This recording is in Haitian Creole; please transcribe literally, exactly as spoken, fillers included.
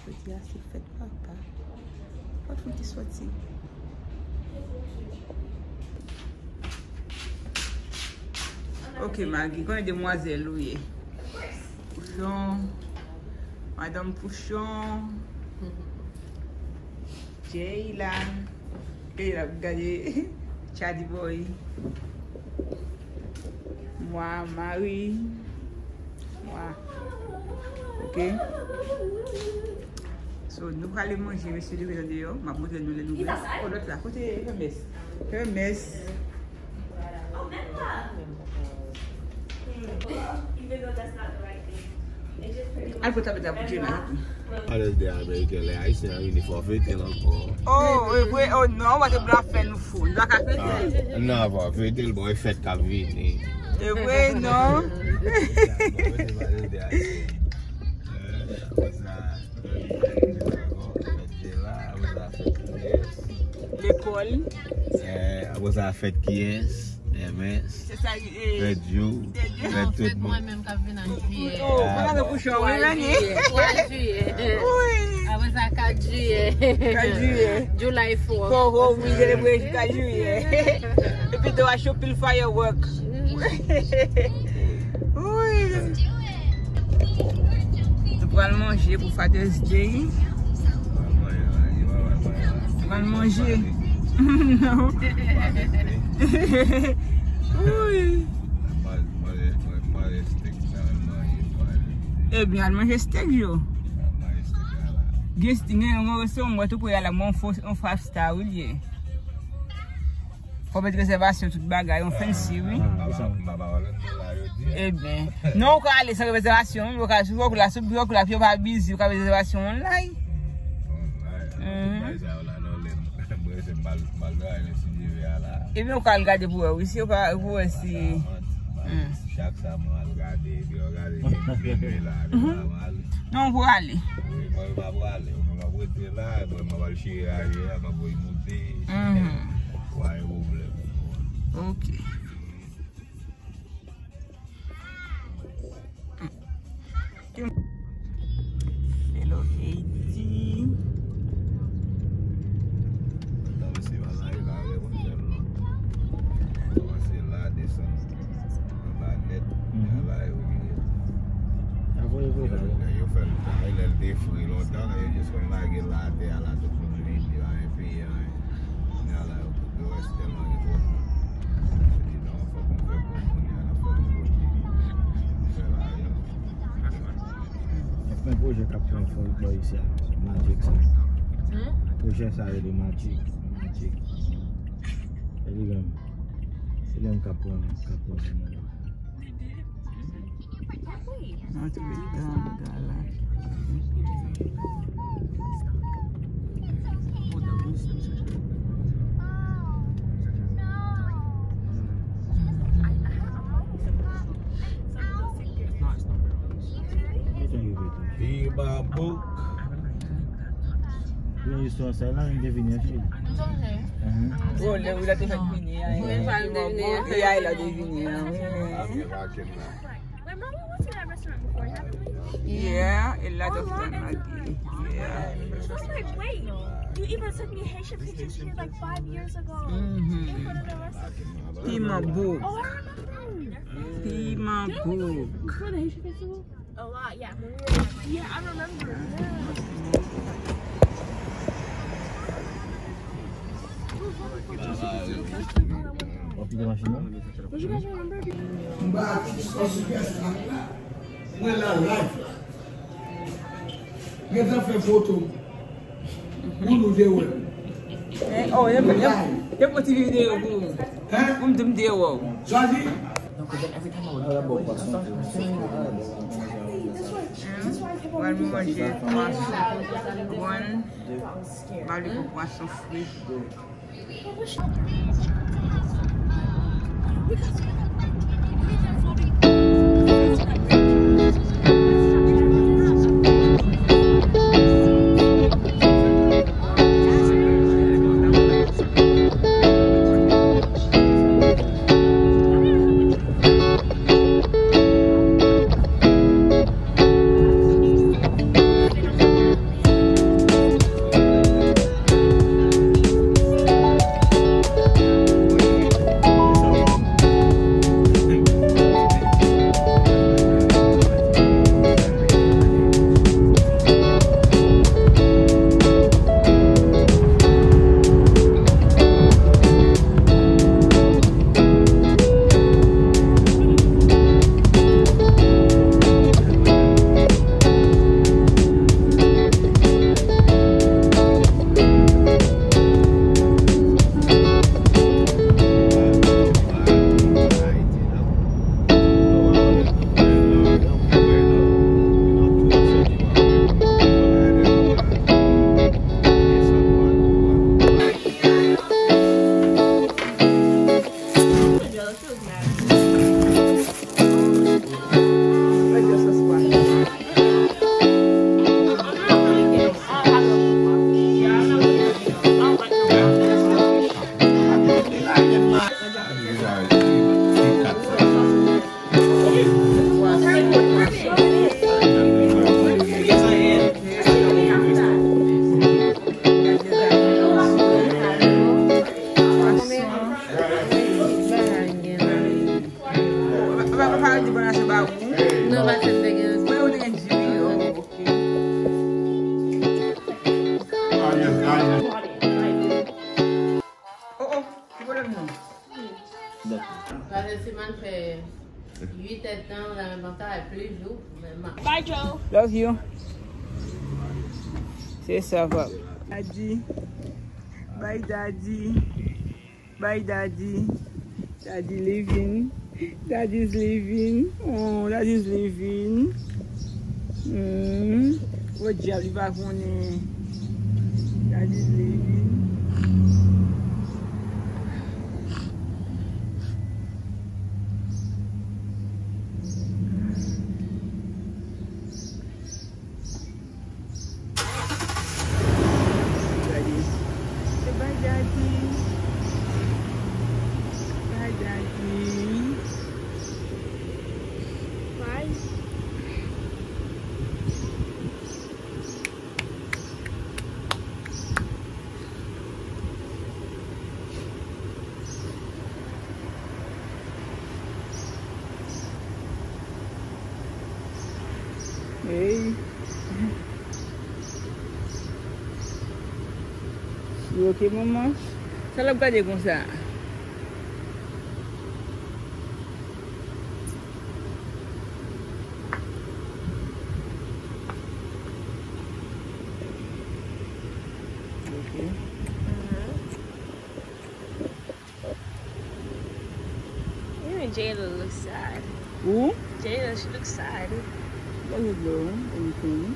Jodi a se fèt papa. Fòt fout ki sòti. Ok, Magi, konbyen demwazèl ou ye? Pouchon, madanm Pouchon, Jay la. E l ap gade Chadi Boy. Mwa, Mari. Mwa. Ok. So, nou prale manje, mesye, depi nan deyò. M ap montre nou lè nou vle. O, lòt la, kote Hermes? Hermes. Al pou tablet la pou Jay la. Alèz de Ameriken, lè Ayisyen an vini fò fete l ankò. Oh, e vre, oh non, w pa te blan fè nou fou. Nou pa ka fete l. Ah, non, fò fete l, bon, e fèt k ap vini. E vre, non. Bon, fete pa de Ayisyen. Eh, apre sa, fèt Jay la, apre sa, fèt Jay la. Lekòl. Eh, apre sa, fèt kiyès? Hermes. Se sa, eh, fèt Djou. Fèt Djou. Fèt tout moun. Mwen menm k ap vin an jiyè. Oh, mwen la pou chwa, wi, Rani. Twa jiyè. Wi. Apre sa, kat jiyè. Kat jiyè. July fourth. Fò, fò, wi, selebre kat jiyè. Epi, te w achte pil firework. Wi. Nou pral manje pou Father's Day. Pral manje. Non. Wi. Ebyen, al manje stèk yo. Gen, gen yon restoran mwen tou pre a la, mwen fo, yon five star, wi, l ye. Fò met rezèvasyon tout bagay, yon fancy, wi. Ebyen, non, ou ka ale san rezèvasyon, wi, ou ka, si w la, si w la, si w pa bizi, ou ka met rezèvasyon online. Ebyen, ou ka al gade pou wè, wi, si ou pa, pou wè si. Chak sa mwen al gade, epi yo gade, epi yo gade la, epi la, mwen ale. Non, ou pou ale. Wi, mwen, mwen pou ale. Mwen, mwen pou rete la, mwen, mwen pou al chire aryè, mwen pou moute. Why problem? Ok. Hello, Haiti. Kòmanse la, desann anba nèt, men la yo vire. Yo fè l tan, lè l te fre lontan, yo jis konn lage l la atè a la, tout moun vini, pa gen peyi anyen. Kounye a la, yo, yo rès tèlman gen twòp moun. Yo di, "Non, fòk nou fè kòb kounye a, n ap fè yon pwojè." Nou fè lajan. Gen pwen pwojè k ap pran fòm bò isi a, Magic sa. Pwojè sa rele Magic, Magic. E li menm, se li menm k ap pran, k ap pran fòm nan. Antre dan gala. Pi ba bouk. Yon istwa sa la, li te vini achte. Oh, lè wi la te fèk vini a. Pi a la te vini a, wi. Remember we went to that restaurant before, haven't we? Yeah, a lot of time again. Yeah. I was like, "Wait, you even took me Haitian pictures here like five years ago in front of the restaurant." Piman bouk. Oh, I remember. Piman bouk. Before the Haitian festival? A lot, yeah. When we were, yeah, I remember. Yeah. Mwen pa atis an sipèstar la. Mwen la live la. Gentan fè foto. Pou nou te wè m. Oh, e, e pou ti videyo pou ou. Pou m di m te wè w. Sa di? Pral manje pwason gwann. Ba li pou pwason fri. Oh, oh, ki pwoblèm nan? Dakò. Travèse m al fè uit èdtan la, men pa ka plis jou, men ma- Bye, Joe. Love you. Se sa, pap. Daddy. Bye, daddy. Bye, daddy. Daddy leaving. Daddy's leaving. Oh, daddy's leaving. Hmm. O dyab, li pa konnen. Daddy's leaving. Daddy. Say bye, daddy. Bye, daddy. Bye. Hey. She okay, manman? Sa l ap gade konsa? Okay. Even Jada looks sad. Who? Jada, she looks sad. There you go. Anything.